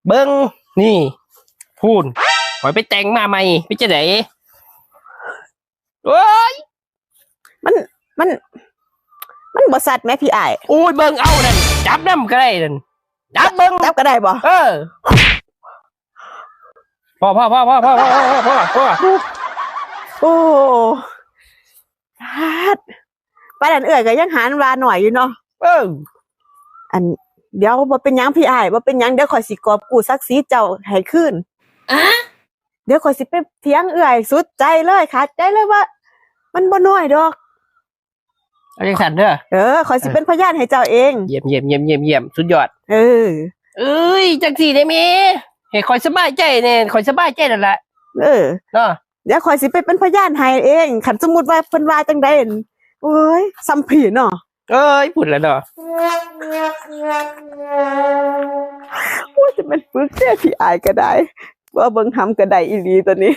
ເບິ່ງນີ້ ພຸ້ນ ຂ້ອຍໄປແຕ່ງມາໃໝ່ ເປັນຈັ່ງໃດ? ໂອ້ຍ ມັນ ມັນ ມັນບໍ່ຊັດແໝ ພີ່ອ້າຍ. ໂອ້ຍ ເບິ່ງເອົານັ້ນ ຈັບນຳກໍໄດ້ນັ້ນ ຈັບເບິ່ງ ຈັບກໍໄດ້ບໍ່? ເອີ ພໍ ພໍ ພໍ ພໍ ພໍ ພໍ ພໍ ພໍ ພໍ ພໍ ໂອ້ ປາດ ປານນັ້ນເອື້ອຍກໍຍັງຫາວ່ານ້ອຍຢູ່ເນາະ. ເອີ ອັນ ດຽວບໍ່ເປັນຫຍັງພີ່ອ້າຍ ບໍ່ເປັນຫຍັງ ດຽວຂ້ອຍຊິກອບກູ້ສັກສີເຈົ້າໃຫ້ຄືນ. ອະ ດຽວຂ້ອຍຊິໄປຖຽງເອື້ອຍສຸດໃຈເລີຍ ຂາດໃຈເລີຍວ່າມັນບໍ່ນ້ອຍດອກ. ເອົາຈັ່ງຊັ້ນເດີ ເອີ ຂ້ອຍຊິເປັນພະຍານໃຫ້ເຈົ້າເອງ. ຢ້ຽມ ຢ້ຽມ ຢ້ຽມ ຢ້ຽມ ສຸດຍອດ. ເອີ ເອີຍ ຈັ່ງຊີ້ເດ້ແມ່ ໃຫ້ຂ້ອຍສະບາຍໃຈແດ່ ຂ້ອຍສະບາຍໃຈແລ້ວລະ. ເອີ ເນາະ ດຽວຂ້ອຍຊິໄປເປັນພະຍານໃຫ້ເອງ ຄັນສົມມຸດວ່າເພິ່ນວ່າຈັ່ງໃດ. ໂອ້ຍ ສ່ຳພີ້ເນາະ. ເອີຍ ພຸ້ນລະເນາະ. ໂອ້ຍ ຈະແມ່ນປຶກແທ້ ພີ່ອ້າຍກໍໄດ້ ວ່າເບິ່ງຫຳກໍໄດ້ອີ່ຫຼີຕົວນີ້.